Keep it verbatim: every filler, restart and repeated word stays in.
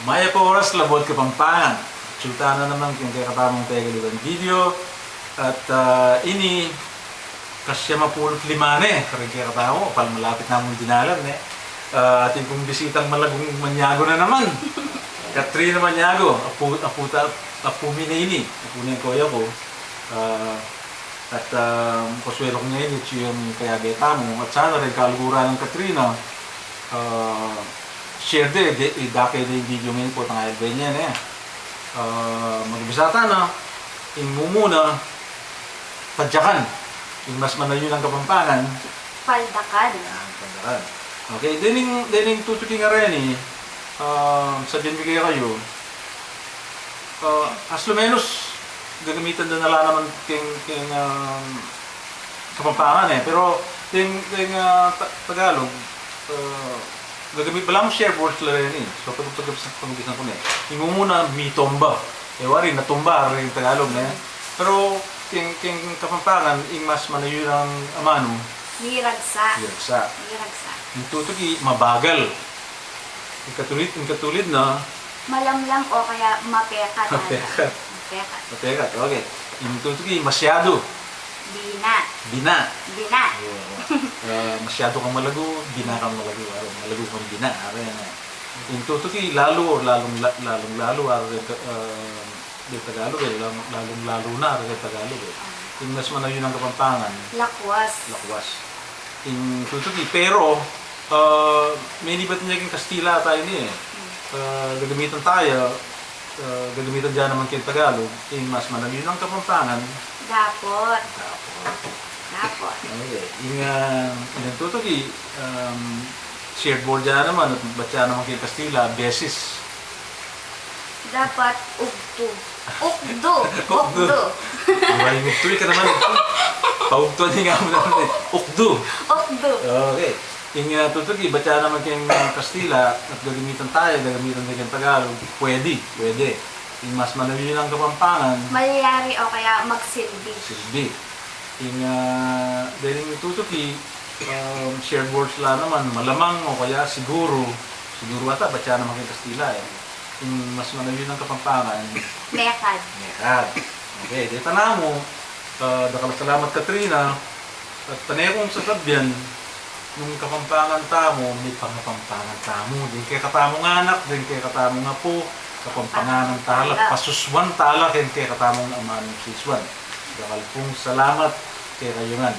Mayap a oras, Labuad Kapampangan. Atsu tana naman king kekatamung Tegalugan video. At, ah, ini, kasyam a pulu't lima ne karing kekatamu, pala malapit na mung dinalan, e. Ah, atin kung bisitang malagung Maniago na naman. Katrina Maniago, apu, apu ta, apu mi na ini, apu na ing koya ku. Ah, at, ah, koswela ku ngeni, atsu yang kayabe tamu. At sana rin kaluguran nang Katrina, ah, share de, de, idake de ing video ngeni potang ayalbe ne, e. Ah, mag-umpisa tana, ing mumuna, padyakan. Ing mas manayun a Kapampangan, paldakan. Yan, paldakan. Okay, dening, dening tutuki ngeni, ah, sabian mi kekayu, ah, mas o menos, gagamitan da na la naman king, king, ah, Kapampangan, e. Pero, king, king, ah, Ta-, Tagalog, ah, gagamit, balamu shared words la reni. So, pag, pag, pag, pag, ing mumuna, mitomba. E, wari, natumba, reni king Tagalog, ne? Pero, king, king Kapampangan, ing mas manayun a amanu, miragsa. Miragsa. Miragsa. Ing tutuki, mabagal. Ing katulid, ing katulid na, malamlam o kaya mapekat. Mapekat. Mapekat. Mapekat, okay. Ing tutuki, masyadu. Bina. Bina. Bina. Yun. Ah, masyadu kang malagu, bina kang malagu. Aru, malagu kang bina. Aru yan, e. Ing tutuki, lalu, lalung, la-, lalung-lalu. Aru yan, ah, king Tagalog, e, lalung, lalung-lalu na, aru king Tagalog, e. Ing mas manayun a Kapampangan, lakwas. Lakwas. Ing tutuki, pero, ah, menibat ne king Kastila tamu ini, e. Ah, gagamitan taya, ah, gagamitan da naman king Tagalog, ing mas manayun a Kapampangan, dapot. Dapot. Dapot. Okay. Ing, ah, ing tutuki, um, shared word da naman, at bat ya naman king Kastila, beses. Dapat ugtu. Ukdu. Ukdu. Ukdu. Di ba, ing uktu, ika naman, e. Pauktu, ing amu naman, e. Ukdu. Ukdu. Okay. Ing, ah, tutuki, bat ya naman king, ah, Kastila, at gagamitan taya, gagamitan da king Tagalog, pwede, pwede. Ing mas manayun a Kapampangan, malyari o kaya magsilbi. Silbi. Ing, ah, dening tutuki, um, shared words la naman, malamang o kaya siguru. Siguru ata, bat ya naman king Kastila, e. Ing mas manayun a Kapampangan, mekad. Mekad. Okay, deta namu, ah, dakal a salamat, Katrina. At pane kung sasabian, nung Kapampangan tamu, mipangapampangan tamu. Ding kekatamung anak, ding kekatamung apu, Kapampanganan tala, pasusuan tala king kekatamung amanung sisuan. Dakal pung salamat kekayu ngan.